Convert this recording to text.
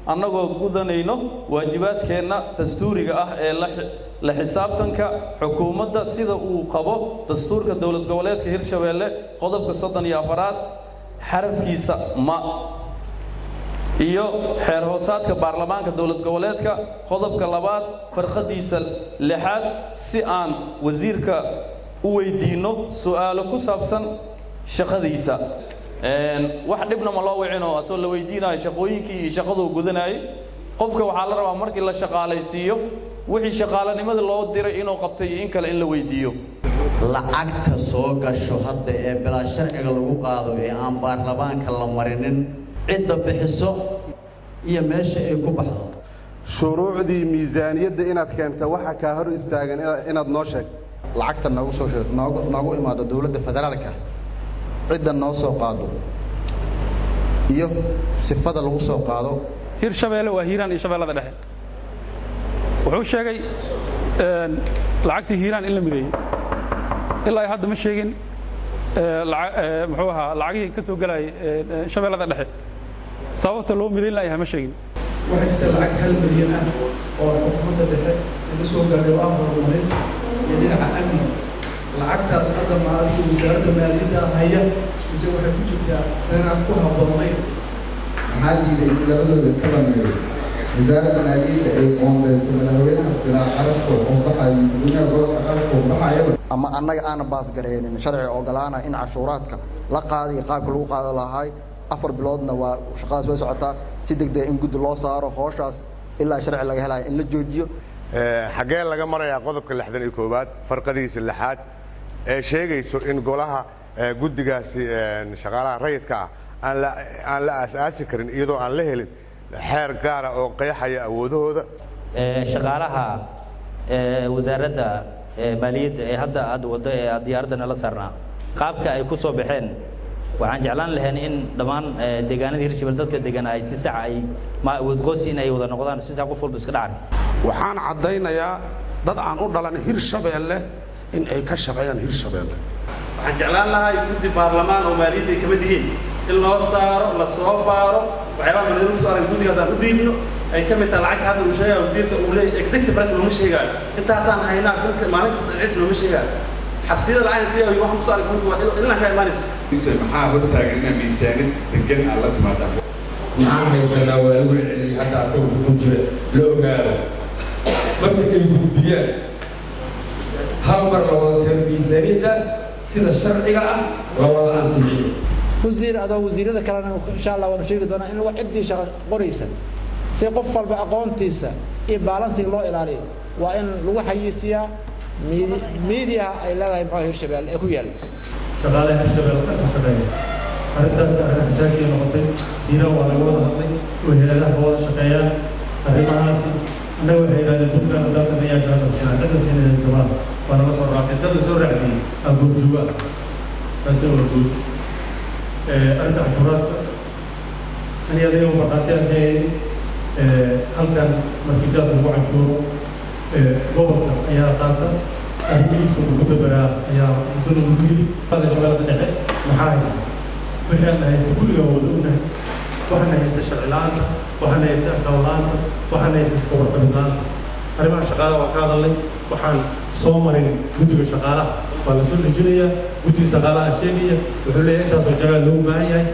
Annagoo gudanayno waajibaadkeenna dastuuriga ah ee la xisaabtanka xukuumadda, sida uu qabo dastuurka Dowlad Goboleedka Hirshabeelle, qodobka 34aad xarafkiisa ma iyo xeer hoosaadka baarlamaanka dowlad goboleedka, qodobka 2aad farqadiisa 6aad, si aan wasiirka u weydiinno su'aalo ku saabsan shaqadiisa. Wax dhibna ma loo wicinoo asoo la weydiinayo shaqooyinkii iyo shaqaduu gudanayay. Qofka waxaa la rabaa markii la shaqaalaysiiyo, wixii shaqaalanimada loo diray inuu qabtay iyo in kale in la weydiiyo. Lacagta soo gasho hadda ee bilaa sharciga lagu qaado ee aan baarlamaanka la marinin, cidda bixiso iyo meesha ay ku baxdo. Shuruucdii miisaaniyadda inaad keenta waxa kaa hor istaagan inaad noo sheegto. Lacagta noogu soo noogu imaado dowladda federaalka, cidda noo soo qaado iyo sifada lagu soo qaado. Hirshabeelle waa Hiiraan iyo Shabeellada Dhexe. Wuxuu sheegay lacagtii Hiiraan in la mideeyey. Ilaa hadda ma sheegin muxuu ahaa lacagihii ka soo gelayay Shabeellada Dhexe, sababta loo midayn layahay ma sheegin. Waxaa jirta lacag 1 milyan ah oo xukuumadda dhexe laga soo gaadhay oo ah horumarin iyo dhinaca amniga. Lacagtaas hadda maalinta wasaaradda maaliyadda haya mise waxay ku jirtaa inaan ku habboonayn? Maxaa diiday in labadooda ka dhameeyo wasaaradda maaliyadda ay qoondeyso madaxweynaha bilaa qarashka oo baxayo, gudoomiyaha gobolka qarashka oo baxayaba? Ama annaga aana baasgareynin sharci ogolaana in cashuuraadka la qaadayo qaabka lagu qaada lahay. 4 biloodna waa shaqadaas way socotaa. Si degdega in guddi loo saaro howshaas ilaa sharci laga helayo in la joojiyo. Xaggee laga marayaa qodobka 61aad farqadiisa 6aad ee sheegayso in golaha guddigaasi shaqaalaha rayidka ah aan la aasaasi karin iyadoo aan la helin xeer gaara oo qeexaya awoodahooda? Shaqaalaha wasaaradda maaliyadda ee hadda aad waddo ee aad diyaaradda nala saarnaa, qaabka ay ku soo baxeen, waxaan jeclaan lahayn in dhammaan deegaanada Hirshabelle dadka degan ay si sax ay ma awood qoys in ay wada noqdaan, si sax qof walba iska dhacar. Waxaan caddaynayaa dad aan u dhalan Hirshabeelle in ay ka shaqeeyaan Hirshabeelle. Waxaan jeclaan lahay guddi baarlamaan oo maaliyadda ay ka mid yihiin in loo saaro, la soo baaro waxyaabaha madaxweynuhu kusoo aragay, guddigaas aan u dhiibno, ay ka mid tahay lacagta hadda uu sheegayo wasiirka, uu leeyahay exact price looma sheegaayo. Intaasaan haynaa bilka maalin kasta cid looma sheegaayo. Xabsiyada lacag siya waxaan kusoo aragay waa ilaa ka imaanayso. Maxaa hortaagan inaa miisaanid degan aad la timaadaan? Maxaan haysanaa? Waa lagu celceliyey. Hadda akoonka ku jira la ogaado, marka ay gudbiyaan hal mar la wada keeno miisaaniyaddaas sida sharciga ah la wada ansixiyo. Wasiir, adoo wasiirada kalena insha Allah waanu sheegi doonaa in lagu ciddii shaqo qoraysa si qof walba aqoontiisa iyo balancing loo ilaaliyo, waa in lagu xayeysiiyaa miidiyaha ay leedahay muxuu Hirshabelle ee ku yaalla. Shaqaalaha Hirshabelle ka shaqeeya, arrintaas arrin xasaasiya noqotay. Hiiraan waa laga wada hadlay oo hay'adaha wada shaqeeyaan arrimahaasi. Annaga waxay yidhahdeen Puntland dalka mayaasha la siinaa, cidna siinaysa Somaal waa nala soo raacay, dad la soo raacdiyey aa goobjooga. Taasi waa guud. Arrinta cashuuraadka, ani adiga markhaati aan ka haynin halkan markii jaadka lagu canshuuro, gobolka ayaa qaata, arrimihiisa ugu dabaraa ayaa muddo lagu yiri. Shabeellada Dhexe maxaa haysta? Wixii aan haysta kulligaa wada ognahay. Waxaana haysta sharci la'aanta, waxaana haysta aqoon la'aanta, waxaana haysta iska warqabid la'aanta. Arrimaha shaqaalaha waan ka hadalnay. Waxaan soo marin guddiga shaqaalaha waa la soo dejinayaa. Guddiga shaqaalaha sheegaya wuxuu leeyahay intaasoo jagaal loogu baahan yahay.